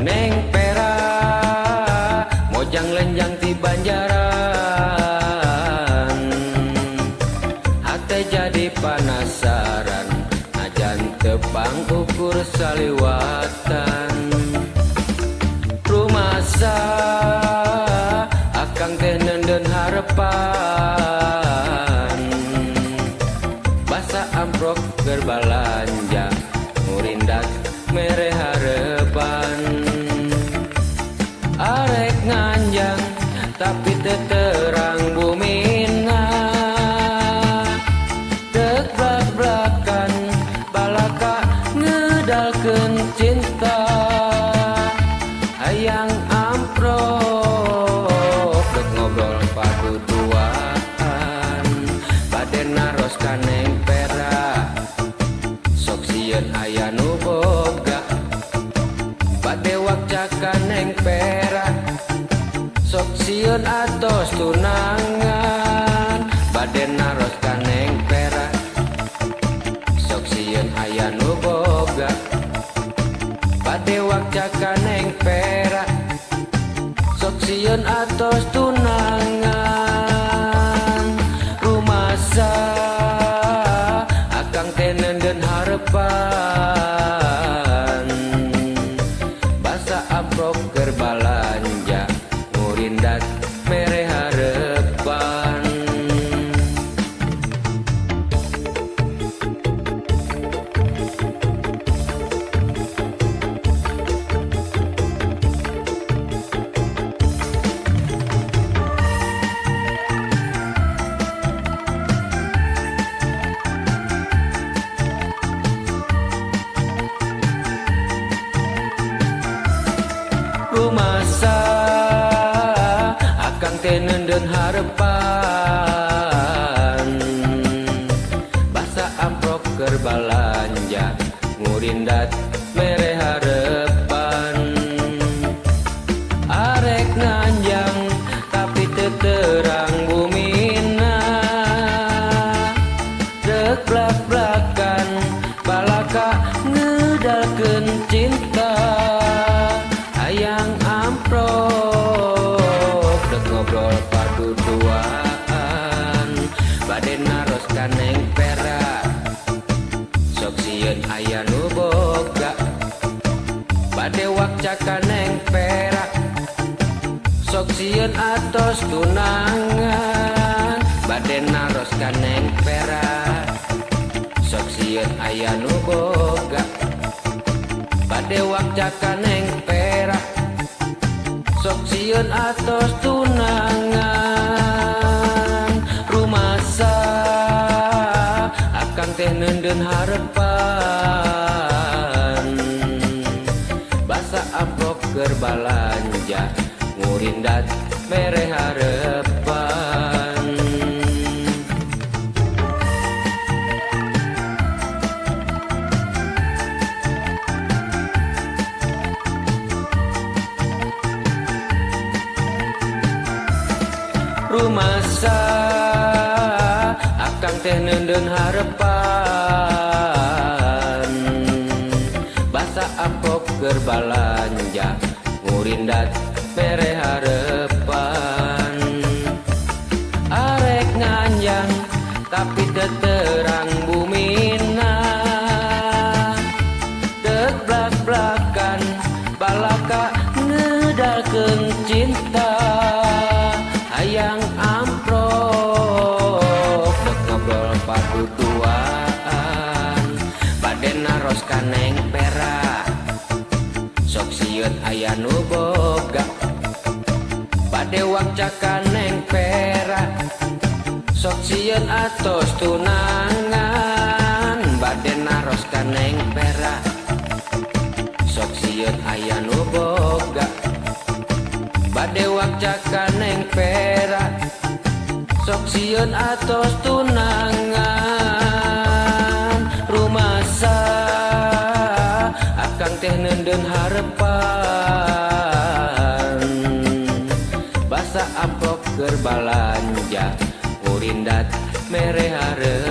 Neng Pera mojang lenjang ti Banjaran, hate jadi panasaran najan tepang ukur saliwatan. Rumasa akang teh neundeun harepan, basa amprok keur balanja ngurindat mere harepan. Arek nganjang tapi teu terang bumina, dek blak-blakan balaka ngedalkeun cinta. Hayang amprok dek ngobrol paduduaan, bade naros ka Neng Pera sok sieun aya nu boga. Bade wakca ka Neng Pera sok sieun atos tunangan. Bade naros ka Neng Pera sok sieun aya nu boga. Bade wakca ka Neng Pera sok sieun atos tunangan. Rumasa akang teh neundeun harepan, basa amprok keur balanja ngurindat mere harepan. Rumasa akang teh neundeun harepan, basa amprok keur balanja ngurindat mere harepan. Arek nganjang tapi teu terang bumina, dek blak-blakan balaka ngedalkeun cinta. Hayang amprok dek ngobrol paduduaan, bade naros ka Neng Pera sok sieun aya nu boga. Bade wakca ka Neng Pera sok sieun atos tunangan. Bade naros ka Neng Pera sok sieun aya nu boga. Bade wakca ka Neng Pera sok sieun atos tunangan. Rumasa akang teh neundeun harepan, basa amprok keur balanja ngurindat mere harepan. Rumasa akang teh neundeun harepan, basa amprok keur balanja ngurindat mere harepan. Arek nganjang tapi teu terang bumina, dek blak-blakan balaka ngedalkeun cinta. Hayang amprok dek ngobrol paduduaan, bade naros ka Neng Pera sok sieun aya nu boga. Bade wakca ka Neng Pera sok sieun atos tunangan. Bade naros ka Neng Pera sok sieun aya nu boga. Bade wakca ka Neng Pera sok sieun atos tunangan. Rumasa akang teh neundeun harepan, basa amprok keur balanja ngurindat mere harepan.